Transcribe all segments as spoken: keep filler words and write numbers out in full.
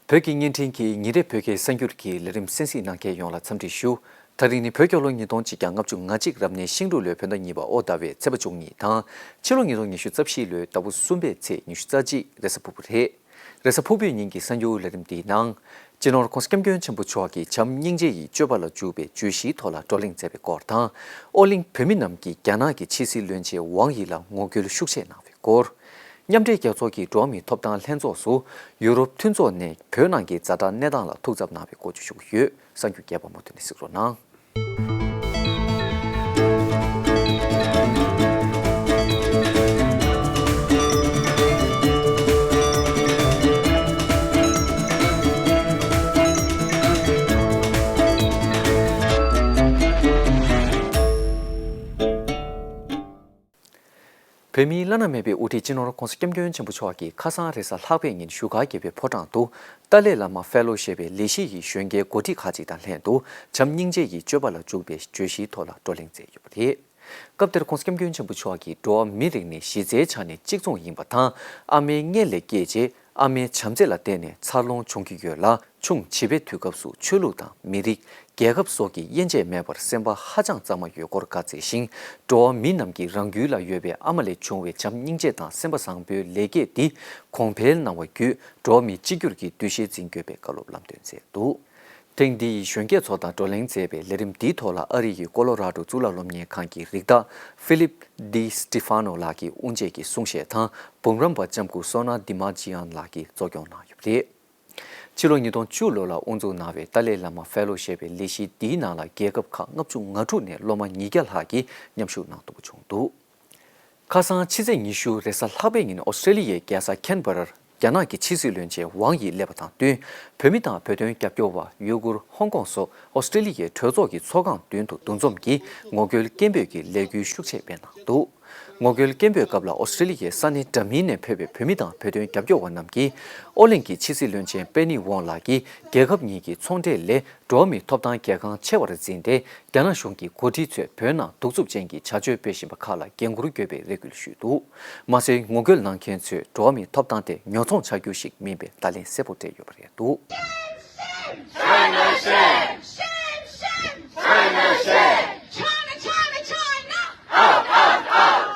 བོད་ཀྱི་བརྙན་འཕྲིན་གྱི་ཉིན་རེའི་བོད་སྐད་གསར་འགྱུར་གྱི་ལས་རིམ་གསན་གཟིགས་གནང་མཁན་ཡོངས་ལ་འཚམས་འདྲི་ཞུ། ད་རིང་ནི་བོད་རྒྱལ་ལོ་ཉིས་སྟོང་གཅིག་བརྒྱ་ལྔ་བཅུ་ང་གཅིག་རབ་གནས་ཤིང་འབྲུག་ལོའི་བོད་ཟླ་གཉིས་པ་ཨོ་ཟླ་བའི་ཚེས་པ་བཅུ་གཉིས་དང་། ཕྱི་ལོ་ཉིས་སྟོང་ཉི་ཤུ་རྩ་བཞི་ལོའི་ཟླ་བ་གསུམ་པའི་ཚེས་ཉི་ཤུ་རྩ་གཅིག་རེས་གཟའ་ཕུར་བུ་རེད། རེས་གཟའ་ཕུར་བུའི་ཉིན་གྱི་གསར་འགྱུར་ལས་རིམ་འདིའི་ནང་། སྤྱི་ནོར་༸གོང་ས་༸སྐྱབས་མགོན་ཆེན་པོ་མཆོག་གིས་བྱམས་སྙིང་རྗེ་ཡི་སྤྱོད་པ་ལ་འཇུག་པའི་བརྗོད་གཞིའི་ཐོག་ལ་བགྲོ་གླེང་མཛད་པའི་སྐོར་དང་། ཨོ་གླིང་བོད་མི་རྣམས་ཀྱིས་རྒྱ་ནག་གི་ཕྱི་སྲིད་བློན་ཆེན་ཝང་ཡི་ལ་ངོ་རྒོལ་ཤུགས་ཆེ་གནང་བའི་སྐོར། མཉམ་འབྲེལ་རྒྱལ་ཚོགས་ཀྱི་འགྲོ་བ་མིའི་ཐོབ་ཐང་ལྷན་ཚོགས་སུ་ཡུ་རོབ་མཐུན་ཚོགས་ནས་བོད་ནང་གི་ཛ་དྲག་གནས་སྟངས་ལ་ཐུགས་འཚབ་གནང་བའི་སྐོར་བརྗོད་ཞུ་གི་ཡོད། གསར་འགྱུར་རྒྱས་པ་མུ་མཐུད་ནས་གཟིགས་རོགས་གནང་། བོད་མིའི་བླ་ན་མེད་པའི་དབུ་ཁྲིད་སྤྱི་ནོར་༸གོང་ས་༸སྐྱབས་མགོན་ཆེན་པོ་མཆོག་གིས་ཁ་སང་རེས་གཟའ་ལྷག་པའི་ཉིན་བཞུགས་སྒར་རྒྱལ་པོའི་ཕོ་བྲང་དུ་ཏཱ་ལའི་བླ་མ་ཕེ་ལོ་ཞེས་པའི་ལས་གཞི་ཡི་གཞོན་སྐྱེས་འགོ་ཁྲིད་ཁག་ཅིག་དང་ལྷན་དུ་བྱམས་སྙིང་རྗེ་ཡི་སྤྱོད་པ་ལ་འཇུག་པའི་བརྗོད་གཞིའི་ཐོག་ལ་བགྲོ་གླེང་མཛད་ཡོད་པ་རེད། སྐབས་དེར་༸གོང་ས་༸སྐྱབས་མགོན་ཆེན་པོ་མཆོག་གིས་འགྲོ་བ་མི་རིགས་ནི་གཞི་རྩའི་ཆ་ནས་གཅིག་མཚུངས་ཡིན་པ་དང་། ཨ་མའི་མངལ་ལས་སྐྱེས་རྗེས། ཨ་མའི་བྱམས་བརྩེ་ལ་བརྟེན་ནས་འཚར་ལོངས་བྱུང་གི་ཡོད་ལ། ཆུང་བྱིས་པའི་དུས་སྐབས་སུ་ཆོས་ལུགས་དང་མི་རིགས། རྒྱལ་ཁབ་སོགས་ཀྱི་དབྱེ་འབྱེད་མེད་པར་སེམས་པ་ཧ་ཅང་གཙང་མ་ཡོད་སྐོར་བཀའ་སྩལ་ཞིང་། འགྲོ་བ་མི་རྣམས་ཀྱིས་རང་རྒྱུད་ལ་ཡོད་པའི་ཨ་མ་ལས་བྱུང་བའི་བྱམས་སྙིང་རྗེ་དང་སེམས་པ་བཟང་པོའི་ལེགས་སྐྱེས་འདི་གོང་འཕེལ་གནང་བ་བརྒྱུད། འགྲོ་བ་མི་གཅིག་གྱུར་གྱི་འདུ་ཤེས་འཛིན་དགོས་པའི་བཀའ་སློབ་ལམ་སྟོན་མཛད་འདུག། ཐེངས་འདིའི་གཞོན་སྐྱེས་ཚོ་དང་བགྲོ་གླེང་མཛད་པའི་ལས་རིམ་འདིའི་ཐོག་ལ་ཨ་རི་ཡི་ཀོ་ལོ་ར་ཌོ་གཙུག་ལག་སློབ་གཉེར་ཁང་གི་རིགས་བདག་ཕི་ལིབ་ཌི་སི་ཊི་ཕ་ནོ་ལགས་ཀྱིས་དབུ་འབྱེད་ཀྱི་གསུང་བཤད་དང་། འབུམ་རམས་པ་ལྕམ་སྐུ་སོ་ན་དི་མ་ཇི་ཡན་ལགས་ཀྱིས་གཙོ་སྐྱོང་གནང་ཡོད་པ་རེད། ཕྱི་ལོ་ཉིས་སྟོང་བཅུ་ལོ་ལ་དབུ་འཛུགས་གནང་བའི་ཏཱ་ལའི་བླ་མ་ཕེ་ལོ་ཞེས་པའི་ལས་གཞི་འདིའི་ནང་ལ་རྒྱལ་ཁབ་ཁག་ལྔ་བཅུ་ང་དྲུག་ནས་སློབ་མ་ཉིས་བརྒྱ་ལྷག་གིས་མཉམ་ཞུགས་གནང་འདོད་པ་བྱུང་འདུག། ཁ་སང་ཕྱི་ཚེས་ཉི་ཤུ་རེས་གཟའ་ལྷག་པའི་ཉིན་ཨོ་སི་ཀྲེ་ལི་ཡའི་རྒྱལ་ས་ཁེན་བྷ་རར་རྒྱ་ནག་གི་ཕྱི་སྲིད་བློན་ཆེན་ཝང་ཡི་སླེབས་པ་དང་བསྟུན། བོད་མི་དང་བོད་དོན་རྒྱབ་སྐྱོར་བ། ཡུ་གུར། ཧོང་ཀོང་སོགས་ཨོ་སི་ཀྲེ་ལི་ཡའི་གྲོས་ཚོགས་ཀྱི་ཚོགས་ཁང་མདུན་དུ་འདུ་འཛོམས་ཀྱིས་ངོ་རྒོལ་སྐད་འབོད་ཀྱི་ལས་འགུལ་ཤུགས་ཆེ་སྤེལ་གནང་འདུག། ངོ་རྒོལ་སྐད་འབོད་སྐབས་ལ་ཨོ་སི་ཀྲེ་ལི་ཡའི་ས་གནས་འདྲ་མིན་ནས་ཕེབས་པའི་བོད་མི་དང་བོད་དོན་རྒྱབ་སྐྱོར་བ་རྣམས་ཀྱིས། ཨོ་གླིང་གི་ཕྱི་སྲིད་བློན་ཆེན་པེ་ནི་ཝོང་ལགས་ཀྱིས་རྒྱལ་ཁབ་གཉིས་ཀྱི་ཚོང་འབྲེལ་ལས་འགྲོ་བ་མིའི་ཐོབ་ཐང་གལ་འགངས་ཆེ་བར་འཛིན་ཏེ། རྒྱ་ནག་གཞུང་གི་འགོ་ཁྲིད་ཚོས་བོད་ནང་གདུག་རྩུབ་ཅན་གྱི་བྱ་སྤྱོད་སྤེལ་བཞིན་པ་ཁག་ལ་འགན་འཁུར་དགོས་པའི་རེ་སྐུལ་ཞུས་འདུག། མ་ཟད། ངོ་རྒོལ་གནང་མཁན་ཚོས་འགྲོ་བ་མིའི་ཐོབ་ཐང་དེ་ཉོ་ཚོང་བྱ་རྒྱུ་ཞིག་མིན་པའི་བརྡ་ལན་གསལ་པོ་སྤྲད་ཡོད་པ་རེད་འདུག། China, China, China. Out, out, out.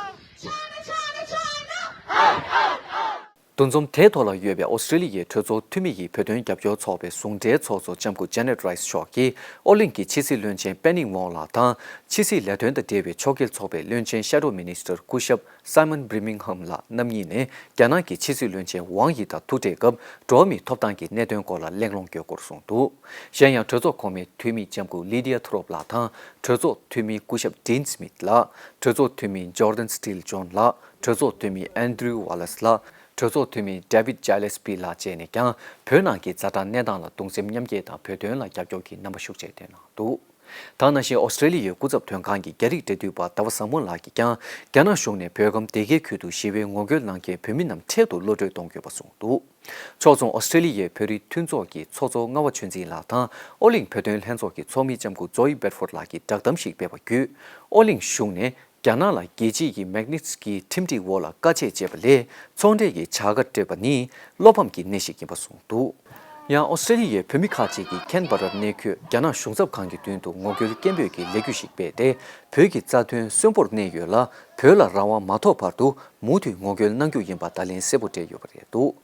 China, China, China. Out, out, out. འདུ་འཛོམས་དེའི་ཐོག་ལ་ཡོད་པའི་ཨོ་སི་ཀྲེ་ལི་ཡའི་གྲོས་ཚོགས་འཐུས་མི་ཡི་བོད་དོན་རྒྱབ་སྐྱོར་ཚོགས་པའི་ཟུང་འབྲེལ་ཚོགས་གཙོ་ལྕམ་སྐུ་ཇེ་ནེ་ཊི་རའི་སི་མཆོག་གིས་ཨོ་གླིང་གི་ཕྱི་སྲིད་བློན་ཆེན་པེ་ནིང་ཝོང་ལགས་དང་། ཕྱི་སྲིད་ལས་དོན་དང་འབྲེལ་བའི་ཕྱོགས་འགལ་ཚོགས་པའི་བློན་ཆེན་ཤེ་ཌོ་མི་ནི་སི་ཊར་སྐུ་ཞབས་སའི་མོན་བྷི་རི་མིང་ཧམ་ལགས་རྣམ་གཉིས་ནས་རྒྱ་ནག་གི་ཕྱི་སྲིད་བློན་ཆེན་ཝང་ཡི་དང་ཐུག་འཕྲད་སྐབས། འགྲོ་བ་མིའི་ཐོབ་ཐང་གི་གནད་དོན་སྐོར་ལ་གླེང་སློང་བསྐྱོན་སྐོར་གསུངས་འདུག། གཞན་ཡང་། གྲོས་ཚོགས་གོང་མའི་འཐུས་མི་ལྕམ་སྐུ་ལི་ཏི་ཡ་ཐུ་རོབ་ལགས་དང་། གྲོས་ཚོགས་འཐུས་མི་སྐུ་ཞབས་ཌིན་སི་མིད་ལགས། གྲོས་ཚོགས་འཐུས་མི་ཇོར་ཌན་སི་ཊིལ་ཇོན་ལགས། གྲོས་ཚོགས་འཐུས་མི་ཨན་ཌྲུ་ཝ་ལེ་སི་ལགས། གྲོས་ཚོགས་འཐུས་མི་ཌེ་བིད་ཇེ་ལེ་སི་པི་ལགས་བཅས་ནས་ཀྱང་། བོད་ནང་གི་ཛ་དྲག་གནས་སྟངས་ལ་གདུང་སེམས་མཉམ་སྐྱེད་དང་བོད་དོན་ལ་རྒྱབ་སྐྱོར་གྱི་རྣམ་པ་ཤུགས་ཆེ་བཏོན་གནང་འདུག། ད་ག་ནང་བཞིན། ཨོ་སི་ཀྲེ་ལི་ཡའི་སྐུ་ཚབ་དོན་ཁང་གི་རྒྱ་རིགས་འབྲེལ་མཐུད་པ་ཟླ་བ་བཟང་མོ་ལགས་ཀྱིས་ཀྱང་། རྒྱ་ནག་གཞུང་ནས་བོད་ཁམས་སྡེ་དགེའི་ཁུལ་དུ་ཞི་བའི་ངོ་རྒོལ་གནང་མཁན་བོད་མི་རྣམས་འཕྲལ་དུ་གློད་གྲོལ་གཏོང་དགོས་པ་གསུངས་འདུག། ཕྱོགས་མཚུངས། ཨོ་སི་ཀྲེ་ལི་ཡའི་བོད་རིགས་མཐུན་ཚོགས་ཀྱི་ཚོགས་གཙོ་རྔ་བ་ཆོས་འཛིན་ལགས་དང་། ཨོ་གླིང་བོད་དོན་ལྷན་ཚོགས་ཀྱི་ཚོགས་མི་ལྕམ་སྐུ་ཛོ་ཨི་སྦེད་ཕོར་ལགས་ཀྱིས་བསྒྲགས་གཏམ་ཞིག་སྤེལ་བ་བརྒྱུད། ཨོ་གླིང་གཞུང་ནས་རྒྱ་ནག་ལ་རྒྱལ་སྤྱི་ཡི་མེག་ནིས་ཀྱི་ཁྲིམས་སྒྲིག་འོག་ལ་བཀའ་ཆད་བཅད་པ་ལས། ཚོང་འབྲེལ་གྱི་བྱ་དགའ་སྤྲོད་པ་ནི་བློ་ཕམ་གྱི་གནས་ཤིག་ཡིན་པ་གསུངས་འདུག། ཡང་། ཨོ་སི་ཀྲེ་ལི་ཡའི་བོད་མི་ཁག་ཅིག་གིས་ཁེན་བྷ་རར་གནས་འཁོད་རྒྱ་ནག་གཞུང་ཚབ་ཁང་གི་མདུན་དུ་ངོ་རྒོལ་སྐད་འབོད་ཀྱི་ལས་འགུལ་ཞིག་སྤེལ་ཏེ། བོད་ཀྱི་རྩ་དོན་གསོན་པོར་གནས་ཡོད་ལ། བོད་ལ་རང་དབང་མ་ཐོབ་བར་དུ་མུ་མཐུད་ངོ་རྒོལ་གནང་རྒྱུ་ཡིན་པ་བརྡ་ལན་གསལ་པོ་སྤྲད་ཡོད་པ་རེད་འདུག།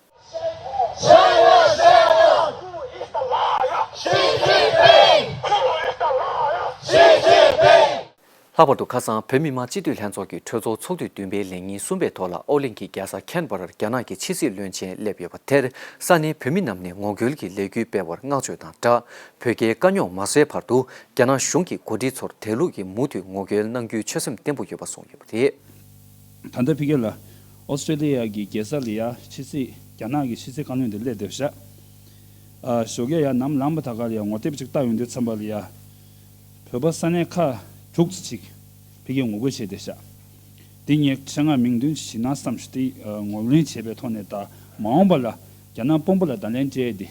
ལྷག་པར་དུ། ཁ་སང་བོད་མི་མང་སྤྱི་འཐུས་ལྷན་ཚོགས་ཀྱི་གྲོས་ཚོགས་ཚོགས་དུས་བདུན་པའི་ལས་ཉིན་གསུམ་པའི་ཐོག་ལ། ཨོ་གླིང་གི་རྒྱལ་ས་ཁེན་བྷ་རར་རྒྱ་ནག་གི་ཕྱི་སྲིད་བློན་ཆེན་སླེབས་ཡོད་པ་དེར། ས་གནས་བོད་མི་རྣམས་ནས་ངོ་རྒོལ་གྱི་ལས་འགུལ་སྤེལ་བར་བསྔགས་བརྗོད་དང་སྦྲགས། བོད་རྒྱའི་དཀའ་རྙོག་མ་བཟོད་བར་དུ། རྒྱ་ནག་གཞུང་གི་འགོ་ཁྲིད་ཚོར་དེ་ལུགས་ཀྱི་མུ་མཐུད་ངོ་རྒོལ་གནང་རྒྱུའི་ཆོད་སེམས་བརྟན་པོ་ཡོད་པ་གསུངས་ཡོད་པ་རེད། ད་ལྟ་ཕ་གི་ལ་ཨོ་སི་ཀྲེ་ལི་ཡ་གི་རྒྱལ་ས་ལ་ཡ་ཕྱི་སྲིད། རྒྱ་ནག་གི་ཕྱི་སྲིད་བཀའ་བློན་དེ་སླེབས་བསྡད་ཤག། ཨ། ཞོགས་ཀས་ཡར་ནམ་ལངས་པ་ད་ག་ལ་ཡ་ངོ་དེབ་ཅིག་བལྟ་ཡོང་དུས་ཙམ་པ་ལ་ཡ། བོད་པ་ས་གནས་ཁག་དྲུག་ཙམ་ཅིག་ཕ་གིར་ངོ་རྒོལ་བྱས་བསྡད་ཤག། འདི་ངས་ཆེད་མངགས་མིང་འདོན་ཞུས་ན་བསམ་ཞུ་དེ། ཨ། ངོས་ལེན་བྱས་པའི་ཐོག་ནས། ད་མ་འོངས་པ་ལ་རྒྱ་ནག་དཔོན་པོ་ལ་བརྡ་ལན་སྤྲད་དེ།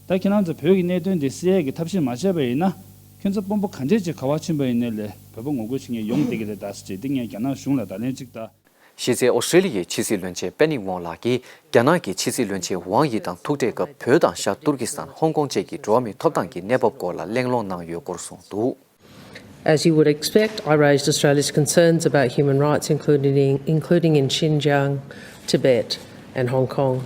ད་ཁྱེད་རང་ཚོ་བོད་ཀྱི་གནད་དོན་དེ་སེལ་ཡས་ཀྱི་ཐབས་ཤེས་མ་བྱས་པ་ཡིན་ན། ཁྱོད་ཚོ་དཔོན་པོ་ག་འདྲས་ཅིག་ག་པར་ཕྱིན་པ་ཡིན་ནའི་ལས་བོད་པ་ངོ་རྒོལ་བྱེད་མཁན་ཡོང་བསྡད་ཀྱི་རེད་ད་ཟེར་བྱས། འདི་ངས་རྒྱ་ནག་གཞུང་ལ་བརྡ་ལན་གཅིག་ད། གཞི་རྩའི་ཨོ་སི་ཀྲེ་ལི་ཡའི་ཕྱི་སྲིད་བློན་ཆེན་པེ་ནི་ཝོང་ལགས་ཀྱིས་རྒྱ་ནག་གི་ཕྱི་སྲིད་བློན་ཆེན་ཝང་ཡི་དང་ཐུག་འཕྲད་སྐབས་བོད་དང་ཤར་ཏུར་ཀི་སི་ཐན། ཧོང་ཀོང་བཅས་ཀྱི་འགྲོ་བ་མིའི་ཐོབ་ཐང་གི་གནས་བབ་སྐོར་ལ་གླེང་སློང་གནང་ཡོད་སྐོར་གསུངས་འདུག། As you would expect, I raised Australia's concerns about human rights, including, including in Xinjiang, Tibet, and Hong Kong.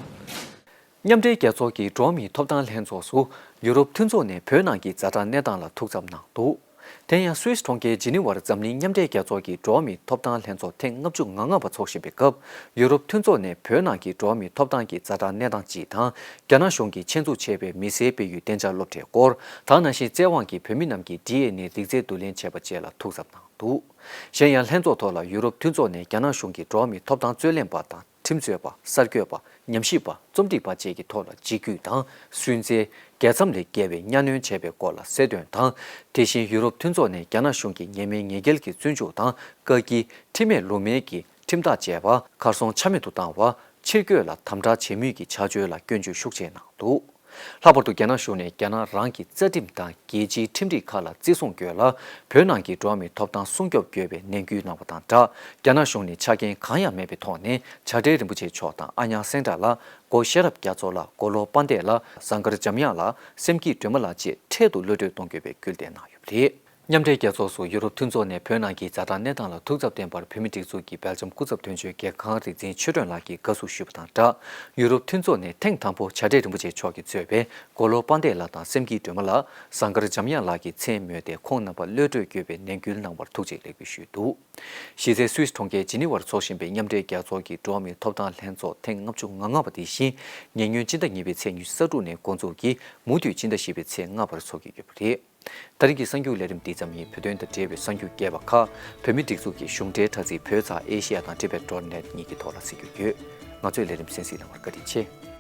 མཉམ་འབྲེལ་རྒྱལ་ཚོགས་ཀྱི་འགྲོ་བ་མིའི་ཐོབ་ཐང་ལྷན་ཚོགས་སུ་ཡུ་རོབ་མཐུན་ཚོགས་ནས་བོད་ནང་གི་ཛ་དྲག་གནས་སྟངས་ལ་ཐུགས་འཚབ་གནང་འདུག། དེ་ཡང་སུད་སི་གྲོང་ཁྱེར་ཇི་ནི་ཝར་འཛམ་གླིང་མཉམ་འབྲེལ་རྒྱལ་ཚོགས་ཀྱི་འགྲོ་བ་མིའི་ཐོབ་ཐང་ལྷན་ཚོགས་ཐེངས་ལྔ་བཅུ་ང་ལྔ་པ་འཚོགས་བཞིན་པའི་སྐབས། ཡུ་རོབ་མཐུན་ཚོགས་ནས་བོད་ནང་གི་འགྲོ་བ་མིའི་ཐོབ་ཐང་གི་ཛ་དྲག་གནས་སྟངས་སྤྱི་དང་། རྒྱ་ནག་གཞུང་གིས་ཆེད་འཛུགས་བྱས་པའི་མི་སེར་སྤེལ་ཡུལ་བདེ་འཇགས་སློབ་གྲྭའི་སྐོར། ད་ག་ནང་བཞིན་བཙན་དབང་གིས་བོད་མི་རྣམས་ཀྱི་ཌི་ཨེན་ཨེ་རིགས་རྫས་བསྡུ་ལེན་བྱས་པ་བཅས་ལ་ཐུགས་འཚབ་གནང་འདུག། གཞན་ཡང་ལྷན་ཚོགས་ཐོག་ལ་ཡུ་རོབ་མཐུན་ཚོགས་ནས་རྒྱ་ནག་གཞུང་གིས་འགྲོ་བ་མིའི་ཐོབ་ཐང་རྩོད་ལེན་པ་དང་། ཁྲིམས་རྩོད་པ། གསར་འགོད་པ། ཉམས་ཞིབ་པ། རྩོམ་སྒྲིག་པ་བཅས་ཀྱི་ཐོག་ལ་འཇིགས་སྐུལ་དང་སུན་གཙེར། རྒྱལ་མཚམས་ལས་བརྒལ་བའི་གཉའ་གནོན་བྱས་པའི་སྐོར་ལ་གསལ་སྟོན་དང་། དེ་བཞིན་ཡུ་རོབ་མཐུན་ཚོགས་ནས་རྒྱ་ནག་གཞུང་གིས་ཉེས་མེད་ཉེས་འགེལ་གྱི་བཙོན་འཇུག་དང་བཀག་སྐྱིལ། ཁྲིམས་མེད་ལུགས་མེད་ཀྱི་ཁྲིམས་ཐག་བཅད་པ། གར་སོང་ཆ་མེད་དུ་བཏང་བ། ཕྱིར་སྐྱོད་ལ་དམ་དྲག་བྱེད་མུས་ཀྱི་བྱ་སྤྱོད་ལ་སྐྱོན་བརྗོད་ཤུགས་ཆེ་གནང་འདུག། ལྷག་པར་དུ་རྒྱ་ནག་གཞུང་ནས་རྒྱ་ནག་རང་གི་རྩ་ཁྲིམས་དང་རྒྱལ་སྤྱིའི་ཁྲིམས་སྒྲིག་ཁག་ལ་བརྩི་སྲུང་དགོས་ལ། བོད་ནང་གི་འགྲོ་བ་མིའི་ཐོབ་ཐང་སྲུང་སྐྱོབ་དགོས་པའི་ནན་སྐུལ་གནང་བ་དང་སྦྲགས། རྒྱ་ནག་གཞུང་ནས་ཆ་རྐྱེན་གང་ཡང་མེད་པའི་ཐོག་ནས་བྱ་བྲལ་རིན་པོ་ཆེ་མཆོག་དང་ཨ་ཉག་སེང་བྲག་ལགས། སྒོ་ཤེས་རབ་རྒྱ་མཚོ་ལགས། མགོ་ལོག་དཔལ་ལྡན་ལགས། ཟངས་དཀར་འཇམ་དབྱངས་ལགས། སེམས་སྐྱིད་སྒྲོལ་མ་ལགས་བཅས་འཕྲལ་དུ་གློད་གྲོལ་གཏོང་དགོས་པའི་སྐུལ་འདེད་གནང་ཡོད་པ་རེད། མཉམ་འབྲེལ་རྒྱལ་ཚོགས་སུ་ཡུ་རོབ་མཐུན་ཚོགས་ནས་བོད་ནང་གི་ཛ་དྲག་གནས་སྟངས་ལ་ཐུགས་འཚབ་བསྟན་པར་བོད་མིའི་སྒྲིག་འཛུགས་ཀྱི་སྦེལ་ཇམ་སྐུ་ཚབ་དོན་གཅོད་རྒྱལ་ཁང་རིག་འཛིན་ཆོས་སྒྲོན་ལགས་ཀྱིས་དགའ་བསུ་ཞུས་པ་དང་སྦྲགས། ཡུ་རོབ་མཐུན་ཚོགས་ནས་ཐེངས་དང་པོ་བྱ་བྲལ་རིན་པོ་ཆེ་མཆོག་གིས་གཙོས་པའི་མགོ་ལོག་དཔལ་ལྡན་ལགས་དང་སེམས་སྐྱིད་སྒྲོལ་མ་ལགས། ཟངས་དཀར་འཇམ་དབྱངས་ལགས་ཀྱི་མཚན་སྨོས་ཏེ་ཁོང་རྣམ་པ་གློད་གྲོལ་དགོས་པའི་ནན་སྐུལ་གནང་བར་ཐུགས་རྗེ་ལེགས་འབུལ་ཞུས་འདུག། གཞི་རྩའི་སུད་སི་གྲོང་ཁྱེར་ཇི་ནི་ཝར་འཚོགས་བཞིན་པའི་མཉམ་འབྲེལ་རྒྱལ་ཚོགས་ཀྱི་འགྲོ་བ་མིའི་ཐོབ་ཐང་ལྷན་ཚོགས་ཐེངས་ལྔ་བཅུ་ང་ལྔ་པ་དེ་བཞིན་ཉེ་སྔོན་སྤྱི་ཟླ་གཉིས་པའི་ཚེས་ཉི་ཤུ་རྩ་དྲུག་ནས་འགོ་འཛུགས་ཀྱིས་མུ་མཐུད་སྤྱི་ཟླ་བཞི་པའི་ཚེས་ལྔ་བར་འཚོགས་ཀྱི་ཡོད་པ་རེད། ད་རིང་གི་གསར་འགྱུར་ལས་རིམ་འདི་ཙམ་ཡིན། བོད་དོན་དང་འབྲེལ་བའི་གསར་འགྱུར་རྒྱས་པ་ཁག་བོད་མིའི་སྒྲིག་འཛུགས་ཀྱི་གཞུང་འབྲེལ་དྲ་ཚིགས་བོད་ཚགས་ཨེ་ཤེ་ཡ་དང་ཊི་བེཊ་ཌོཊ་ནེཊ་གཉིས་ཀྱི་ཐོག་ལ་གཟིགས་རྒྱུ་ཡོད། ང་ཚོའི་ལས་རིམ་གསན་གཟིགས་གནང་བར་བཀའ་དྲིན་ཆེ།